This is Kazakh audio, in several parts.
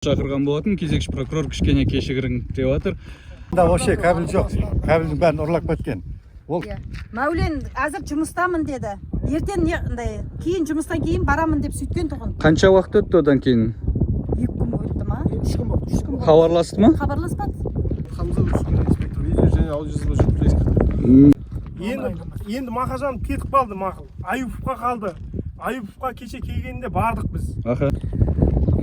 Шақырған болатын кезекші прокурор кішкене кешігіріңкіреп жатыр. Мында вообще кабель жоқ. Кабельдің бәрін ұрлап кеткен. Ол Иә. Мәулен әзір жұмыстамын деді. Ертең не андай кейін, жұмыстан кейін барамын деп сөйткен тұғын. Қанша уақыт өтті одан кейін? 2 күн өтті ма? 3 күн болды. 3 күн болды. Хабарласты ма? Хабарласпады. Хамза учаскелік инспектор видео және аудио жазба жүргізу ескертті. Енді Мақажан кетіп қалды, мақұл. Аюповқа қалды. Аюповқа кеше келгенде бардық біз. Аха.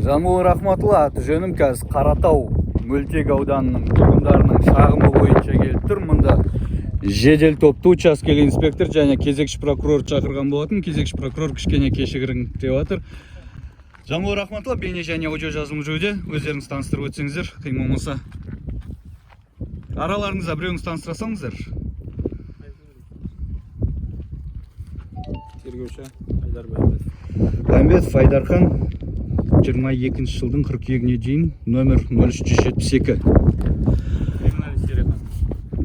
Жанбол Рахматулла, аты жөнім. Қазір Қаратау мөлтек ауданының тұрғындарының шағымы бойынша келіп тұр. Мұнда жедел топты учаскелік инспектор және кезекші прокурор шақырған болатын. Кезекші прокурор кішкене кешігіріңкіреп жатыр. Жанбол Рахматулла, бейне және аудио жазылым жүруде. Өздеріңіз таныстырып өтсеңіздер, қиын болмаса. Араларыңызда біреуіңіз таныстыра салыңыздар. Тергеуші Айдар Байымбетов. Байымбетов Айдархан, 22 жылдың қыркүйегіне дейін, номер 0372. Криминалист Ерекхан.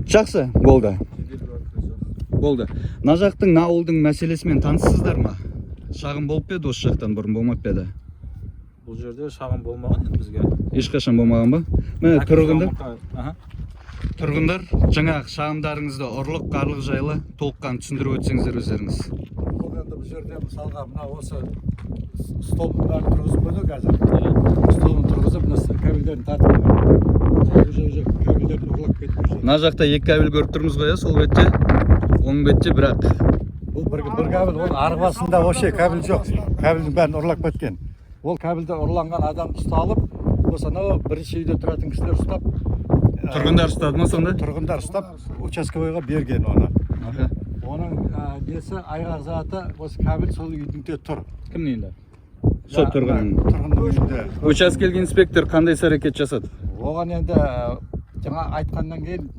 Жақсы, болды. Жедел прокурор. Болды. Мына жақтың, мына ауылдың мәселесімен таныссыздар ма? Шағым болып па еді осы жақтан бұрын, болмап па еді? Бұл жерде шағым болмаған енді бізге. Ешқашан болмаған ба? Міне, тұрғындар, Аха. тұрғындар жаңағы шағымдарыңызды, ұрлық қарлық жайлы толыққан түсіндіріп өтсеңіздер өздеріңіз. Бұл енді бұл жерде, мысалға, мына осы столбың бәрін тұрғызып қойды ғой қазір. Столбын тұрғызып, мына кабельдерін тартып қойған. Уже кабельдерін ұрлап кетіп уже. Мына жақта екі кабель көріп тұрмыз ғой, иә, сол бетте, оң бетте бірақ. Бұл бір кабель, оның арғы басында вообще кабель жоқ. Кабельдің бәрін ұрлап кеткен. Ол кабельді ұрланған адам ұсталып, осы анау бірінші үйде тұратын кісілер ұстап, Тұрғындар ұстады ма сонда? Тұрғындар ұстап, участковойға берген оны. Аха. Оның несі, айғақ заты, осы кабель сол үйдің де тұр. Кімнің үйінде? Сол тұрғынның. Тұрғынның үйінде. Учаскелік инспектор қандай іс әрекет жасады? Оған енді жаңа айтқаннан кейін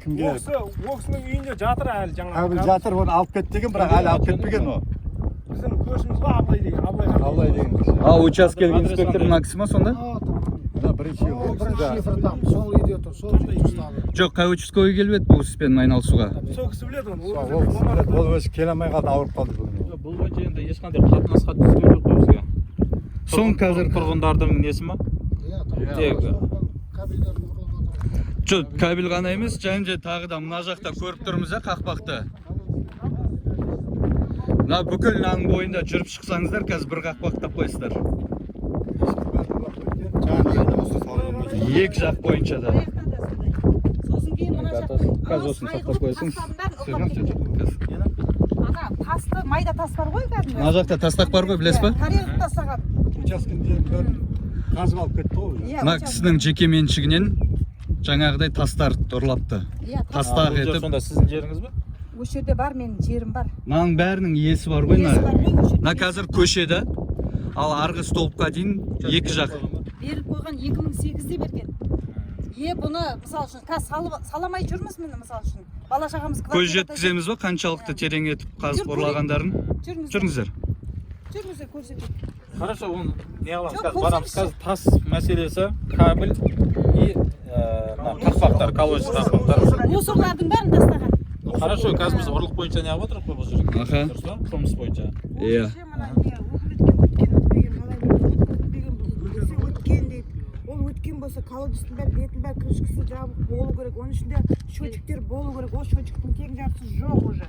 кімге Ол кісі, ол кісінің үйінде жатыр әлі жаңа. Кабель жатыр, оны алып кет деген, бірақ әлі алып кетпеген ол. Біздің көршіміз ғой, Абылай деген, Абылай хан. Абылай деген кісі. А учаскелік инспектор мына кісі ма сонда? Мына бірінші үй, ол кісі де. Там сол үйде тұр, сол үйде ұстады. Жоқ, қай участковый келіп еді бұл іспен айналысуға? Сол кісі біледі оны. Ол Ол кісі біледі, ол өзі келе алмай қалды, ауырып қалды бүгін. Бұл бойынша енді ешқандай қатынасқа түскен жоқ қой бізге. Соны қазір Тұрғындардың несі ма? Иә. Тек Кабельдерін ұрлап. Жоқ, кабель ғана емес, және де тағы да мына жақта көріп тұрмыз, иә, қақпақты. Мына бүкіл мынаның бойында жүріп шықсаңыздар, қазір бір қақпақ таппайсыздар. Екі жақ бойынша да. Аяқта да сондай. Сосын кейін мына жақтың Қазір осыны сақтап қоясың. тастардың бәрін ұрлап кеткен. Ана тасты, майда тас бар ғой кәдімгі. Мына жақта тастақ бар ғой, білесіз ба? Иә, тарелка тастаған. Учаскенің жерін бәрін қазып алып кетті ғой уже. Иә, Мына кісінің жеке меншігінен жаңағыдай тастар ұрлапты. Иә, тас. Тастақ Бұл жер етіп. сонда сіздің жеріңіз бе? Осы жерде бар, менің жерім бар. Мынаның бәрінің иесі бар ғой Иесі бар мына. ғой осы жерде. Мына қазір көшеде, ал арғы столбқа дейін екі жақ. Беріліп қойған, 2008-де берген. Е, бұны мысалы үшін қазір салып саламай жүрміз міне, мысалы үшін. Бала шағамыз Көз квартирада. жеткіземіз ба қаншалықты терең етіп қазып Жүр, ұрлағандарын? Жүріңіздер. Жүріңіздер. Жүріңіздер, көрсетейік. Хорошо, оны не қыламыз? Жоқ, Қазір барамыз. көрсеңізші. Қазір тас мәселесі, кабель и мына қақпақтар, колодец қақпақтар. Мусорлардың бәрін тастаған. Ну, хорошо, қазір біз ұрлық бойынша не қылып отырмық қой бұл жерге? Аха. Дұрыс па? Қылмыс бойынша. Иә. Мына не, өкіметке өткен, өтпеген қалай білеміз? Өтпеген десе, өткен дейді. Ол өткен болса, колодецтің бәрі, бетінің бәрі, крышкасы жабық болу керек, оның ішінде счетчиктер болу керек. Ол счетчиктің тең жартысы жоқ уже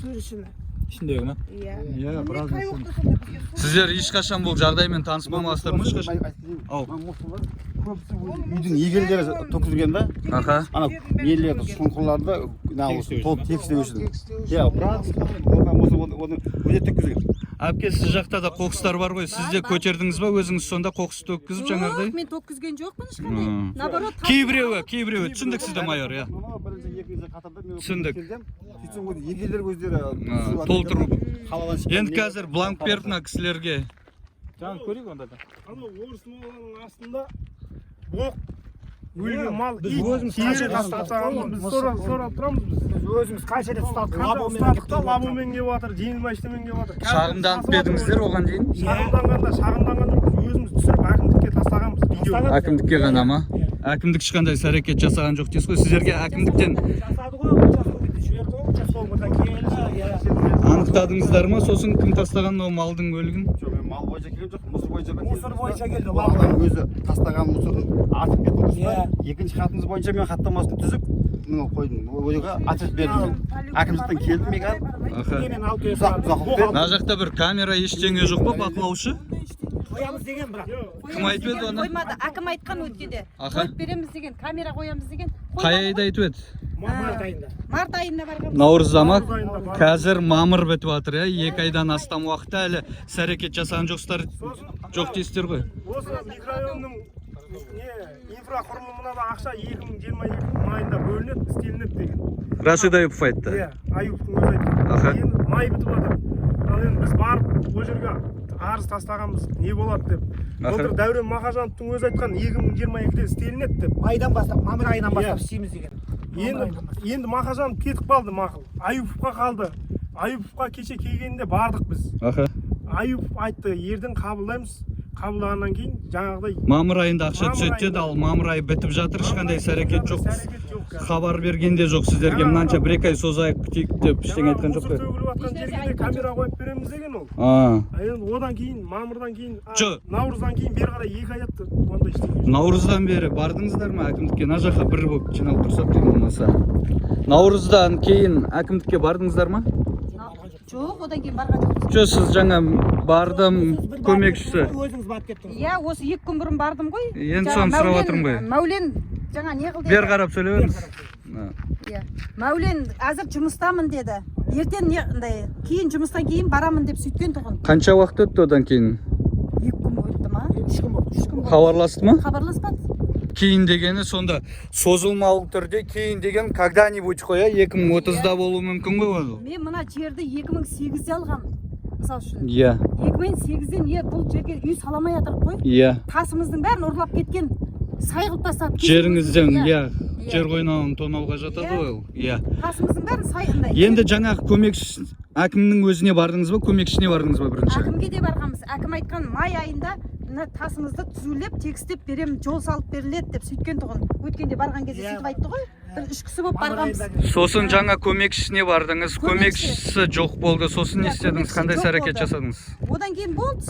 совершенно. Ішіндегі ма? Иә. Иә, біраз Қай нәрсе. уақытта сонда бізге су? Сіздер ешқашан бұл жағдаймен таныс болмағансыздар ма ешқашан? Ау. Көбісі үйдің егелері төкілген да. Аха. Ана нелерді, шұңқырларды Тегістеу толып тегістеу үшін. Иә, біраз оны өзі төккізген. Әпке, сіз жақта да қоқыстар бар ғой. Сіз де көтердіңіз ба өзіңіз сонда қоқыс төккізіп жаңағыдай? Жоқ, мен төккізген жоқпын ешқандай. Наоборот, Кейбіреуі, кейбіреуі. Түсіндік сізді, майор, иә. Мынау бірінші, екінші қатарда мен Түсіндік. келгем. Сөйтсем, өзі егелер өздері А, толтыру. Қаладан шыққан. Енді қазір бланк беріп мына кісілерге. Жаңа көрейік онда да. Анау орыс моланың астында боқ, өлген мал, Біз ит, өзіміз тері қанша рет тастап тастағанбыз. Біз ұстадық. сорап тұрамыз біз. Біз өзіміз қанша рет ұстадық? Қанша ұстадық та, лабомен келіп жатыр, жеңіл машинамен келіп жатыр. Қазір Шағымданып сасып жатыр бердіңіздер ғой. оған дейін? Шағымданғанда, шағымданған жоқпыз. Өзіміз түсіріп, әкімдікке тастағанбыз видео. Әкімдікке ғана ма? Әкімдік ешқандай іс әрекет жасаған жоқ дейсіз ғой. Сіздерге әкімдіктен Жасады ғой, участковыйды жіберді ғой, участковыйдан келді, иә. Анықтадыңыздар ма сосын кім тастаған ол малдың өлігін? Жоқ, мен мал бойынша келген жоқ, мусор бойынша мен Мусор бойынша келді. Бұл адам өзі тастаған мусорын атып кетті, дұрыс па? Иә. Екінші хатыңыз бойынша мен хаттамасын түзіп, міне қойдым. Ол жерге ответ бердім мен. Әкімшіліктен келдім мен қазір. Аха. Немен алып келе Ұзақ ұзақ қылып бердім. Мына жақта бір камера, ештеңе жоқ па, бақылаушы? Қоямыз деген бірақ. Кім айтып еді оны? Қоймады. Әкім айтқан өткенде. Аха. Қойып береміз деген, камера қоямыз деген. Қай айда айтып еді? Март айында. Март айында барғанбыз. Наурызда ма? Наурыз айында барғанбыз. Қазір мамыр бітіп жатыр, иә? 2 айдан астам уақытта әлі іс әрекет жасаған жоқсыздар, жоқ дейсіздер ғой. Осы микрорайонның не инфрақұрылымына да ақша 2022 майында бөлінеді, істелінеді деген. Рашид Аюпов айтты. Иә, Аюповтың өзі айтты. Аха. Енді май бітіп жатыр. Ал енді біз барып ол жерге арыз тастағанбыз, не болады деп. Аха. Былтыр Дәурен Мақажановтың өзі айтқан, 2022-де істелінеді деп. Майдан бастап, мамыр айынан бастап Иә. істейміз деген. Енді Мақажанов кетіп қалды, мақұл. Аюповқа қалды. Аюповқа кеше келгенде бардық біз. Аха. Аюпов айтты, ертең қабылдаймыз. Қабылдағаннан кейін жаңағыдай Мамыр айында ақша Мамыр түседі деді, айында. ал мамыр айы бітіп жатыр, ешқандай іс әрекет жоқ. Іс әрекет жоқ қазір. Хабар берген де жоқ сіздерге, мынанша 1-2 ай созайық, күтейік деп ештеңе айтқан жоқ мусор қой. төгіліп жатқан жерге де камера қойып береміз деген ол. А, А енді одан кейін, мамырдан кейін, Жоқ. наурыздан кейін бері қарай 2 ай өтті. Ондай ештеңе жоқ. Наурыздан бері бардыңыздар ма әкімдікке? Мына жаққа бір болып жиналып тұрсақ деймін болмаса. Наурыздан кейін әкімдікке бардыңыздар ма? Жоқ, одан кейін барған жоқпыз. Жоқ, сіз жаңа бардым, көмекшісі. Өзіңіз барып кеттіңіз. Иә, осы 2 күн бұрын бардым ғой. Енді Жаңа соны сұрап Мәулен- жатырмын ғой. Мәулен жаңа не қыл деді? Бері қарап сөйлей беріңіз. Иә. Мәулен әзір жұмыстамын деді. Ертең не андай, кейін жұмыстан кейін барамын деп сөйткен тұғын. Қанша уақыт өтті одан кейін? 2 күн өтті ма? 3 күн болды. 3 күн болды. Хабарласты ма? Хабарласпады. Кейін дегені сонда созылмалы түрде кейін деген когда-нибудь қой, иә? 2030-да болуы мүмкін ғой ол. Мен мына жерді 2008-де алғам. Мысал үшін. Иә, 2008-ден е бұл жерге үй саламай жатырық қой. иә. Тасымыздың бәрін ұрлап кеткен. Сай қылып тастады. Жеріңізден, иә, Иә. жер қойнауын тонауға жатады Иә. ғой ол. Иә. Тасымыздың бәрін сай андай. Енді жаңағы көмекші әкімнің өзіне бардыңыз ба, көмекшісіне бардыңыз ба бірінші? Әкімге де барғанбыз. Әкім айтқан, май айында мына тасыңызды түзулеп, тегістеп беремін, жол салып беріледі деп сөйткен тұғын. Өткенде барған кезде Иә. сөйтіп айтты ғой. Бір үш кісі болып Мамыр барғанбыз. айында. Сосын жаңа көмекшісіне бардыңыз, Көмекші. көмекшісі жоқ болды. Сосын не Иә, істедіңіз? көмекшісі Қандай іс жоқ әрекет болды. жасадыңыз? Одан кейін болды.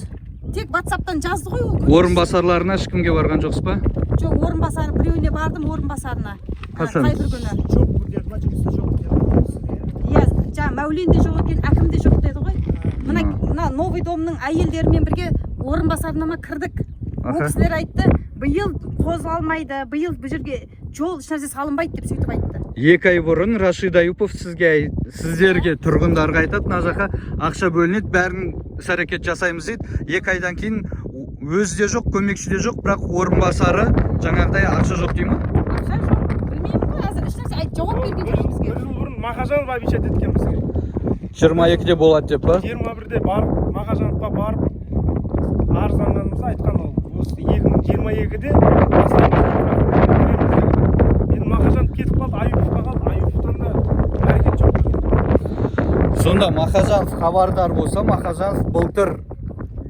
Тек WhatsApp'тан жазды ғой ол. Көмекшісі. Орынбасарларына ешкімге барған жоқсыз ба? Жоқ, орынбасары біреуіне бардым, орынбасарына. Қашан? Қай бір күні. Жоқ деді ма, жұмыста жоқ деді. Иә, жаңа Мәулен де жоқ екен, әкім де жоқ деді ғой. Мына новый домның әйелдерімен бірге орынбасарына ма кірдік. Ол Аха. кісілер айтты, биыл қозғалмайды, биыл бұл жерге жол ешнәрсе салынбайды деп сөйтіп айтты. 2 ай бұрын Рашид Аюпов сізге, сіздерге, тұрғындарға айтады, мына жаққа ақша бөлінеді, бәрін іс әрекет жасаймыз дейді. 2 айдан кейін өзі де жоқ, көмекші де жоқ, бірақ орынбасары жаңағыдай ақша жоқ дей ма? Ақша жоқ, білмеймін ғой, әзір ешнәрсе айт, жауап берген жоқ бізге. Бір жыл бұрын Мақажанов обещать еткен бізге. 22-де болады деп па? 21-де барып, Мақажановқа барып арызданғанымызда айтқан ол. Осы 2022-де бастаймыз, инфрақұрылым бітіреміз деген. Енді Мақажанов кетіп қалды, Аюповқа қалды. Аюповтан да әрекет жоқ деген. Сонда Мақажанов хабардар болса, Мақажанов былтыр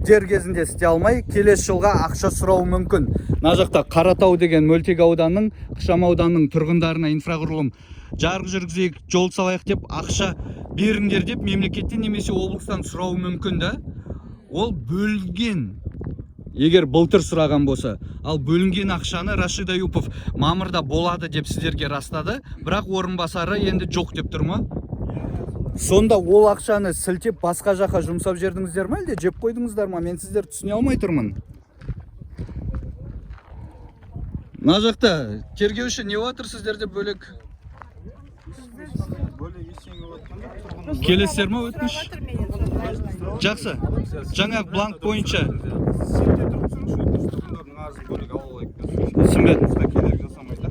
дер кезінде істей алмай, келесі жылға ақша сұрауы мүмкін. Мына жақта Қаратау деген мөлтек ауданның, ықшам ауданның тұрғындарына инфрақұрылым жарық жүргізейік, жол салайық деп ақша беріңдер деп мемлекеттен немесе облыстан сұрауы мүмкін да. Ол бөлінген, егер былтыр сұраған болса, ал бөлінген ақшаны Рашид Аюпов мамырда болады деп сіздерге растады, бірақ орынбасары енді жоқ деп тұр ма? Сонда ол ақшаны сілтеп басқа жаққа жұмсап жібердіңіздер ма, әлде жеп қойдыңыздар ма? Мен сіздер түсіне алмай тұрмын. Мына жақта тергеуші не отыр сіздерде бөлек? Бөлек ештеңе болып жатқан жоқ. Тұрғын Келесіздер ма, өтініш? Жақсы. Жаңа бланк бойынша шетте тұрып түсіріңізші, өтініш, тұрғындардың арызын бөлек ала алайық. Түсінбедім. Жұмыста кедергі жасамай да.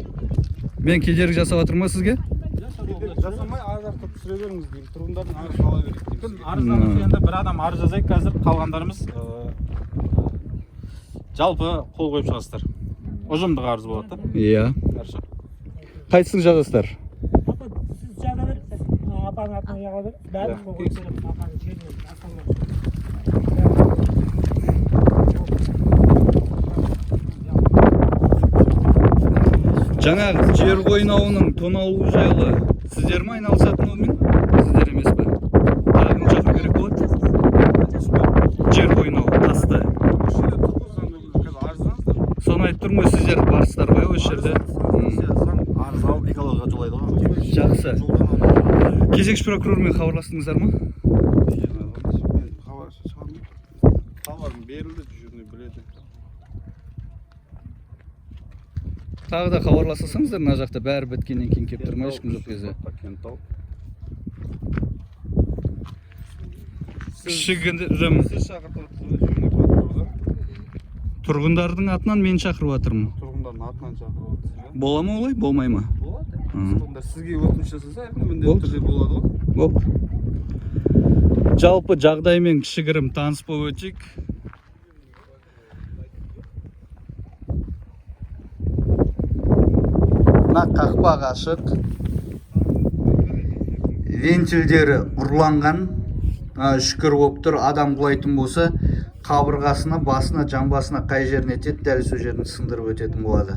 Мен кедергі жасап жатырмын ба сізге? Кедергі жасамай ар жақта түсіре беріңіз деймін. Тұрғындардың арызын ала берейік деймін сізге. Арызданушы енді бір адам арыз жазайық қазір, қалғандарымыз жалпы қол қойып шығасыздар. Ұжымдық арыз болады да. Иә. Хорошо. Қайсысын жазасыздар? Апа, сіз жаза беріңіз. Апаның атына жаза беріңіз. Бәрін қол қойып беремін. Апаның жеріне, асфальтына. Жаңа жер қойнауының тоналуы жайлы сіздер ме айналысатын онымен? Сіздер емес пе? Тағы кім? керек болады? Жер қойнауы, тасты. Осы жерде тұрғызған, қазір арызданыңыздар. Соны айтып тұрмын ғой, сіздер барсыздар ғой осы жерде. Заң арыз алып, экологияға жолайды ғой. Жақсы. Жолдан алып. Кезекші прокурормен хабарластыңыздар ма? Мен хабар шығардым. Хабарым берілді, дежурный біледі. Тағы да хабарласасаңыздар, мына жақта бәрі біткеннен кейін келіп тұр ма, ешкім жоқ кезде. Кентау. Кішігірім Сіз шақыртып отырсыз, дежурный прокурорды. Тұрғындардың атынан мен шақырып жатырмын. Тұрғындардың атынан шақырып отырсыз ба? Бола ма олай, болмай ма? Болады. Тұрғындар сізге өтініш жасаса, әрине, міндетті Болды. түрде болады ғой. Болды. Жалпы жағдаймен кішігірім таныс болып өтейік. Мына қақпақ ашық. Вентильдері ұрланған. Шүкір болып тұр. Адам құлайтын болса, қабырғасына, басына, жамбасына қай жеріне тиеді, дәл сол жерін сындырып өтетін болады.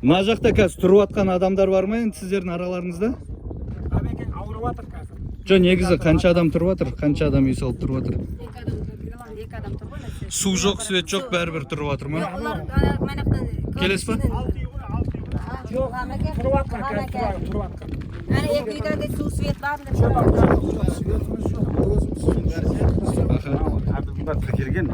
Мына жақта қазір тұрып жатқан адамдар бар ма енді сіздердің араларыңызда? Әбекең ауырып жатыр қазір. Жоқ, негізі қанша адам тұрып жатыр? Қанша адам үй салып тұрып жатыр? Екі адам тұр, екі адам тұр ғой мына. Су жоқ, свет жоқ, бәрібір тұрып жатыр ма? Олар ана мына жақтан. Келесіз ба? Алты үй ғой, алты үй ғой. Жоқ, тұрып жатқан қазір, тұрып жатқан. Ана екі үйде де су, свет бар деп. Кабельдің бәрі тіркелген.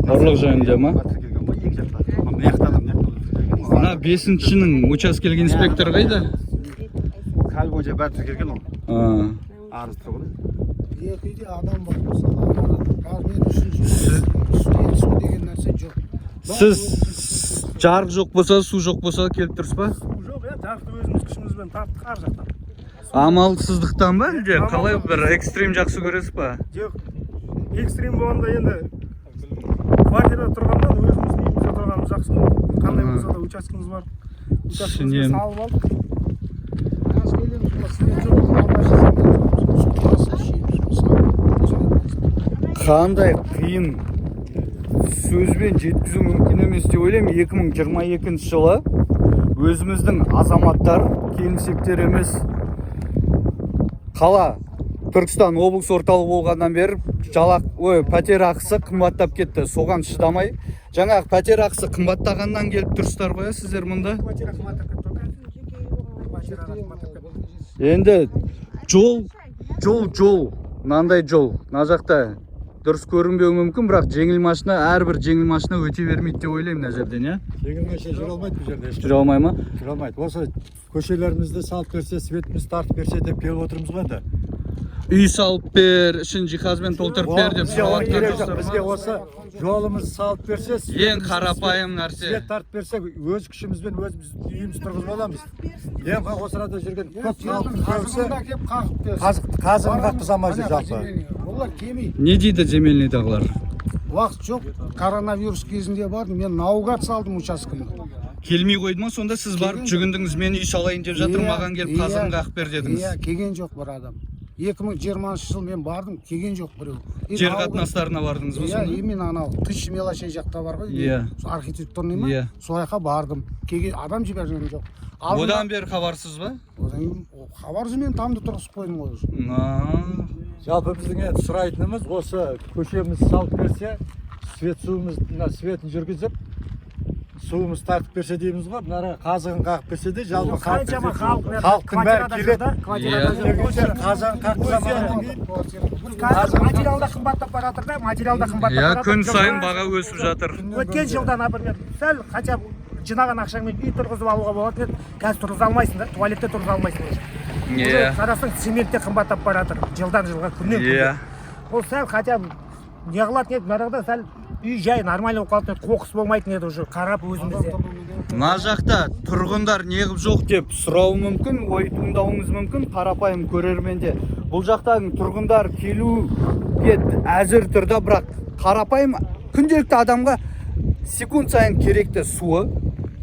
Ұрлық жөнінде ма? Бәрі тіркелген ғой екі жақта. Мына жақта да, мына жақта да тіркелген. Мына бесіншінің учаскелік инспекторы қайда? Кабель бойынша бәрі тіркелген ол. А, Арыз тұр ғой. Екі үйде адам бар, мысалы, қазір мен үшінші, су, су деген нәрсе жоқ. Сіз жарық жоқ болса, су жоқ болса келіп тұрсыз ба? Су жоқ, иә, жарықты өзіміз күшімізбен тарттық ар жақтан. Амалсыздықтан ба, әлде қалай, бір экстрим жақсы көресіз ба? Жоқ, экстрим болғанда енді квартирада тұрғаннан өзіміздің үйімізде тұрғанымыз жақсы ғой. Қандай болса да учаскеміз бар. Учаскемізге Түсінемін. салып алдық. Қазір келеміз, мына свет жоқ, мына машина, су басы ішеміз, мысалы, осындай нәрсе. Қандай қиын, сөзбен жеткізу мүмкін емес деп ойлаймын. 2022 жылы өзіміздің азаматтар, келіншектер емес, қала Түркістан облыс орталығы болғаннан бері жалақ, ой, пәтер ақысы қымбаттап кетті. Соған шыдамай, жаңағы пәтер ақысы қымбаттағаннан келіп тұрсыздар ғой, иә, сіздер мұнда. Квартира қымбаттап кетті ғой қазір. Квартира қымбаттап кетті. Енді жол, жол, жол, мынандай жол мына жақта дұрыс көрінбеуі мүмкін, бірақ жеңіл машина, әрбір жеңіл машина өте бермейді деп ойлаймын мына жерден, иә. Жеңіл машина жүре алмайды бұл жерде. Жүре алмай ма? Жүре алмайды. Осы көшелерімізді салып берсе, светімізді тартып берсе деп келіп отырмыз ғой енді. Үй салып бер, ішін жиһазбен толтырып бер деп Бізге оның сұрап керегі жатқан жоқ. Бізге осы жолымызды салып берсе, ең светімізді, қарапайым нәрсе. свет тартып берсе, өз күшімізбен өзіміз үйімізді тұрғызып аламыз. Ең осы арада жүрген көп халықтың көбісі Қазығын да келіп қағып берсін. қазығын қаққыза алмай жүр жалпы. Олар келмейді. Не дейді земельныйдағылар? Уақыт жоқ. Коронавирус кезінде бардым. Мен наугад салдым учаскемді. Келмей қойды ма сонда? Сіз барып жүгіндіңіз, мен үй салайын деп жатырмын, Иә, маған келіп иә. қазығын қағып бер дедіңіз. Иә, келген жоқ бір адам. 2020 жыл мен бардым, келген жоқ біреу. И Жер наугад- қатынастарына бардыңыз ба Иә, сонда? именно анау тысяча мелочей жақта бар ғой. Иә. Сол архитектурный ма? Иә. Сол жаққа бардым. Келген адам жіберген жоқ. Алдында- Одан бері хабарсыз ба? Одан кейін хабарсыз мен тамды тұрғызып қойдым ғой уже. На. Жалпы біздің енді сұрайтынымыз осы: көшемізді салып берсе, свет, суымыз, мына светін жүргізіп, суымыз тартып берсе дейміз ғой. Мына қазығын қағып берсе де, жалпы халық Қаншама халық мына халықтың бәрі квартирада жүр келеді. да, квартирада Иә. жүр. Келгенше қазығын қаққыза алмағаннан кейін Қазір материал да қымбаттап бара жатыр да, материал да қымбаттап Иә, бара жатыр. күн сайын баға өсіп жатыр. Өткен жылда, например, сәл хотя бы жинаған ақшаңмен үй тұрғызып алуға болатын еді. Қазір тұрғыза алмайсың да, туалетте тұрғыза алмайсың уже. Иә. Уже қарасаң, цемент те қымбаттап бара жатыр жылдан жылға, күннен күнге. Иә. Ол сәл хотя бы не қылатын еді, мына жақта сәл үй жай нормально болып қалатын еді, қоқыс болмайтын еді уже қарап өзімізде. Мына жақта тұрғындар неғып жоқ деп сұрауы мүмкін, ой туындауыңыз мүмкін қарапайым көрерменде. Бұл жақтағы тұрғындар келуге әзір тұр да, бірақ қарапайым күнделікті адамға секунд сайын керекті суы,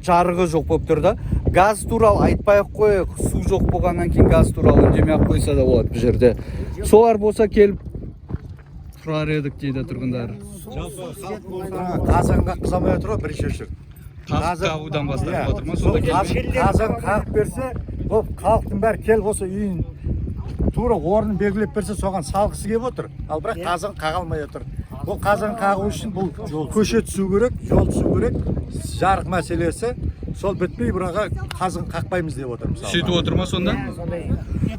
жарығы жоқ болып тұр да. Газ туралы айтпай ақ қояйық, су жоқ болғаннан кейін газ туралы үндемей ақ қойса да болады бұл жерде. Солар болса, келіп тұрар едік дейді тұрғындар. Қазығын қаққыза алмай отыр ғой бірінші очередь. Қазық қағудан бастап Иә. отыр ма сонда? Қазығын қағып берсе, бұл халықтың бәрі келіп осы үйін Тура орнын белгілеп берсе, соған салғысы келіп отыр. Ал бірақ қазығын қаға алмай отыр. Бұл қазығын қағу үшін бұл көше түсу керек, жол түсу керек, жарық мәселесі сол бітпей, бұраға қазығын қақпаймыз деп отыр мысалы. Сөйтіп отыр ма сонда?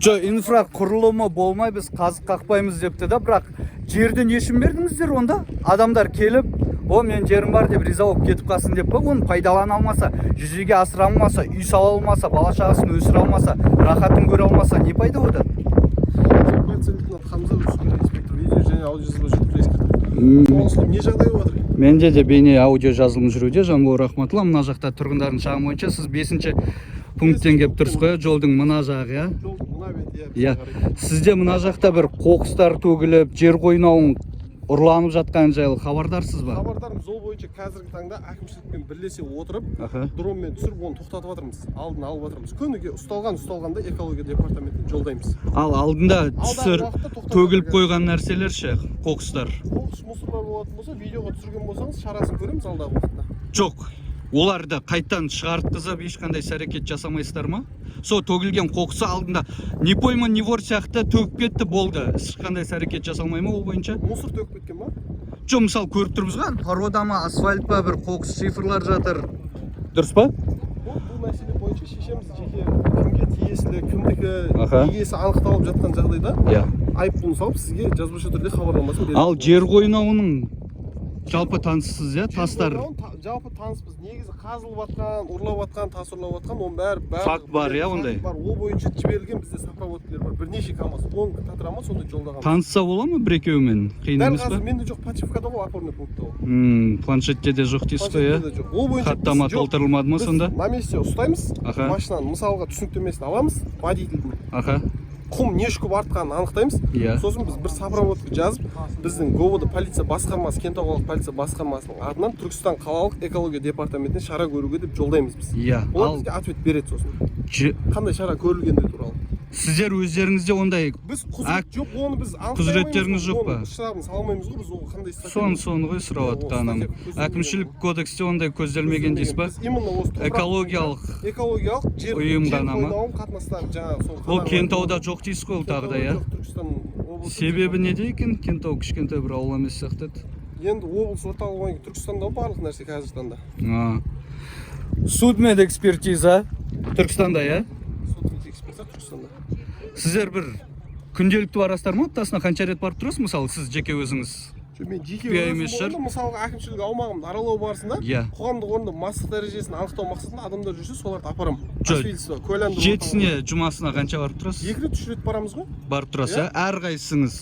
Жоқ, инфрақұрылымы болмай, біз қазық қақпаймыз депті да. Бірақ жерді не үшін бердіңіздер онда? Адамдар келіп, о, мен жерім бар деп риза болып кетіп қалсын деп па? Оны пайдалана алмаса, жүзеге асыра алмаса, үй сала алмаса, бала шағасын өсіре алмаса, рахатын көре алмаса, не пайда одан? Полиция лейтенанты Хамза, учаскелік инспектор. Видео және аудио жазба жүргізу ескертеді. Не жағдай болып жатыр? Менде де бейне аудио жазылым жүруде. Жанбол Рахматулла, мына жақта тұрғындардың шағымы бойынша сіз бесінші пункттен келіп тұрсыз ғой, иә? Жолдың мына жағы, иә? Жолдың мына беті, иә. Иә, сізде мына жақта бір қоқыстар төгіліп, жер қойнауын ұрланып жатқан жайлы хабардарсыз ба? Хабардармыз. Ол бойынша қазіргі таңда әкімшілікпен бірлесе отырып, дронмен түсіріп, оны тоқтатып жатырмыз, алдын алып жатырмыз. Күніге ұсталған ұсталғанда экология департаментіне жолдаймыз. Ал алдында Алдағы түсір уақытта тоқтатып төгіліп жатыр. қойған нәрселер ше, қоқыстар? Қоқыс, мусорлар болатын болса, видеоға түсірген болсаңыз, шарасын көреміз алдағы уақытта. Жоқ, оларды қайттан шығартқызып, ешқандай іс әрекет жасамайсыздар ма? Сол төгілген қоқысы алдында не пойман не вор сияқты төгіп кетті, болды, ешқандай іс әрекет жасалмай ма ол бойынша? Мусор төгіп кеткен ба? Жоқ, мысалы, көріп тұрмыз ғой, порода ма, асфальт па, бір қоқыс, шифрлар жатыр, дұрыс па? Бұл мәселе бойынша шешеміз. Жеке кімге тиесілі, кімдікі, егесі анықталып жатқан жағдайда айыппұлын салып, сізге жазбаша түрде хабарламасын беретін. Ал жер қойнауының жалпы таныссыз, иә, тастар? Жер қойнауын жалпы таныспыз. Негізі қазылып жатқан, ұрлап жатқан, тас ұрлап жатқан, оның бәрі Факт бар, иә, ондай? Факт бар. Ол бойынша жіберілген бізде сопроводкілер бар, бірнеше КамАЗ, 10 татра ма, сондай жолдаған. Таныса бола ма бір екеуімен? Қиын Дәл емес па? қазір менде жоқ, подшивкада ғой, опорный пунктта ол. Планшетте де жоқ дейсіз ғой, иә? Планшетте де жоқ. Ол бойынша Хаттама біз жоқ, толтырылмады ма біз сонда? на месте ұстаймыз машинаны, мысалға, түсініктемесін аламыз водительдің, құм не шүкіп артқанын анықтаймыз. Сосын біз бір сопроводка жазып, біздің ГОВД полиция басқармасы, Кентау қалалық полиция басқармасының атынан Түркістан қалалық экология департаментіне шара көруге деп жолдаймыз біз. Олар Ал бізге ответ береді сосын, қандай шара көрілгендігі туралы. Сіздер өздеріңізде ондай Біз құзырет жоқ, оны біз анықтай Құзыреттеріңіз алмаймыз жоқ ғой, па? оның штрафын сала алмаймыз ғой біз, ол қандай статья? Соны ғой сұрап Иә, ол жатқаным. статья көзделмеген. Әкімшілік кодексте ондай көзделмеген дейсіз ба? Біз именно осы топырақ Экологиялық экологиялық жер ұйым жер ғана ма? қойнауын қатынастары жаңағы сол Ол Кентауда жоқ дейсіз ғой, ол тағы да, иә? Жоқ, Түркістан облысы. Себебі неде екен? Кентау кішкентай бір ауыл емес сияқты еді. Енді облыс орталығы болғаннан кейін Түркістанда ғой барлық нәрсе қазіргі таңда. Судмедэкспертиза Түркістанда, иә? Судмедэкспертиза Түркістанда. Сіздер бір күнделікті барасыздар ма? Аптасына қанша рет барып тұрасыз, мысалы, сіз жеке өзіңіз? Жоқ, мен жеке Құпия өзім емес шығар. болғанда, мысалға, әкімшілік аумағымды аралау барысында қоғамдық орында мастық дәрежесін анықтау мақсатында адамдар жүрсе, соларды апарамын. Жоқ. Освидетельство, куәландыру. Жетісіне, жұмасына қанша барып тұрасыз? Екі рет, үш рет барамыз ғой. Барып тұрасыз, иә? Әрқайсыңыз?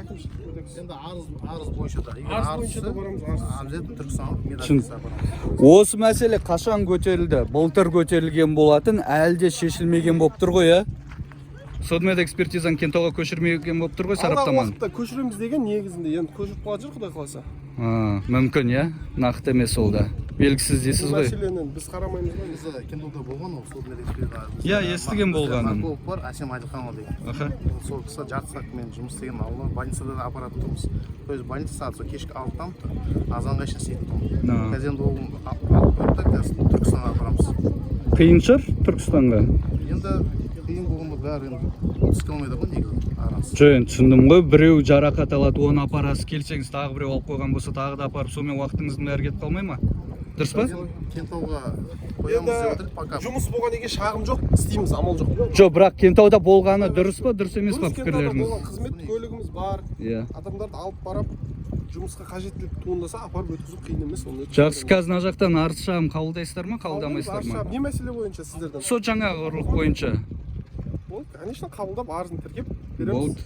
Әкімшілік кодекс. Енді арыз бойынша да, егер Арыз бойынша да барамыз, арыз. Обязательно Түркістан Түсінікті. Осы мәселе қашан көтерілді? Былтыр көтерілген болатын, әлі де шешілмеген болып тұр ғой, иә? Судмедэкспертизаны Кентауға көшірмеген болып тұр ғой, Алдағы сараптаманы. уақытта көшіреміз деген негізінде, енді көшіріп қалатын шығар, құдай қаласа. А, мүмкін, иә? Нақты емес ол да. Белгісіз дейсіз Бұл ғой. мәселені біз қарамаймыз ғой. Бізде Кентауда болған ол судмедэксперт. Иә, естіген болғанын. Нарколог бар, Әсем Әділханова деген. Сол кісі жарты сағат жұмыс істеген, ауылда больницада да апаратын тұғынбыз. То есть больница сағат сол кешкі 6-дан азанға шейін істейтін тұғын. Қазір енді ол алып қойып та, қазір Түркістанға апарамыз. Қиын шығар Түркістанға. Енді қиын болғанда, бәрі енді түске алмайды ғой негізі арасы. Жоқ, енді түсіндім ғой, біреу жарақат алады, оны апарасыз, келсеңіз тағы біреу алып қойған болса, тағы да апарып, сонымен уақытыңыздың бәрі кетіп қалмай ма? Дұрыс па? Кентауға қоямыз деп отыр пока. Жұмыс болған екен, шағым жоқ, істейміз, амал жоқ. Жоқ, бірақ Кентауда болғаны дұрыс па, дұрыс емес па Дұрыс, Кентауда пікірлеріңіз? болған, қызмет көлігіміз бар. Адамдарды алып барып, жұмысқа қажеттілік туындаса, апарып өткізу қиын емес оны. Жақсы, қазір мына жақтан арыз шағым қабылдайсыздар ма, қабылдамайсыздар ма? Не мәселе бойынша сіздерден? Сол жаңағы ұрлық бойынша. Болды, конечно, қабылдап, арызын тіркеп береміз. Болды.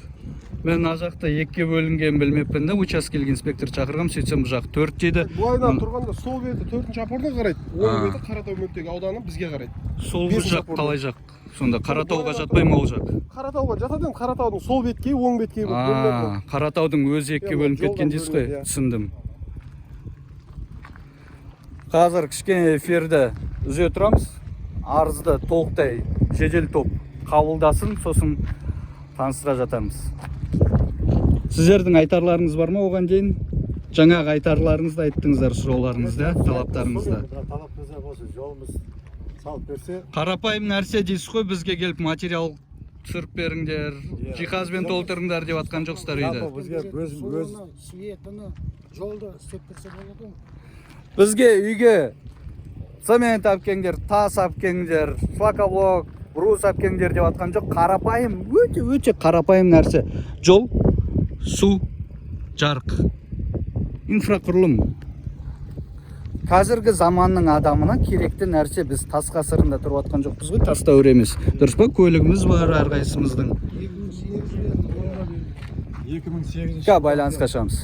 Мен мына жақта екіге бөлінгенін білмеппін да, учаскелік инспектор шақырғам, сөйтсем бұл жақ төрт дейді. Былайынан тұрғанда сол беті төртінші опорға қарайды, оң беті Қаратау мөлтек ауданы бізге қарайды. Сол Бесінші жақ опорда. қалай жақ? Сонда Қаратауға жатпай ма ол жақ? Қаратауға жатады енді, Қаратаудың сол беткейі, оң беткейі болып бөлінеді ғой. А, Қаратаудың өзі екіге Иә, бөлініп жолдан кеткен дейсіз ғой. бөлінеді, иә. Түсіндім. Қазір кішкене эфирді үзе тұрамыз. Арызды толықтай жедел топ қабылдасын, сосын таныстыра жатармыз. Сіздердің айтарларыңыз бар ма оған дейін? Жаңағы айтарларыңызды айттыңыздар, сұрауларыңызды, талаптарыңызды. Талап болса, жолымыз салып берсе. Қарапайым нәрсе дейсіз ғой, бізге келіп материал түсіріп беріңдер, жиһазбен толтырыңдар деп жатқан жоқсыздар үйді. Жалпы бізге өз өз Суыны, светіні, жолды істеп берсе болады ғой. Бізге үйге цемент алып келіңдер, тас алып келіңдер, шлакоблок, брус алып келіңдер деп жатқан жоқ. Қарапайым, өте өте қарапайым нәрсе: жол, су, жарық, инфрақұрылым. Қазіргі заманның адамына керекті нәрсе. Біз тас ғасырында тұрып жатқан жоқпыз ғой, тас дәуірі емес, дұрыс па? Көлігіміз бар әрқайсымыздың. 2008-ден онға дейін. 2008 Ка байланысқа шығамыз.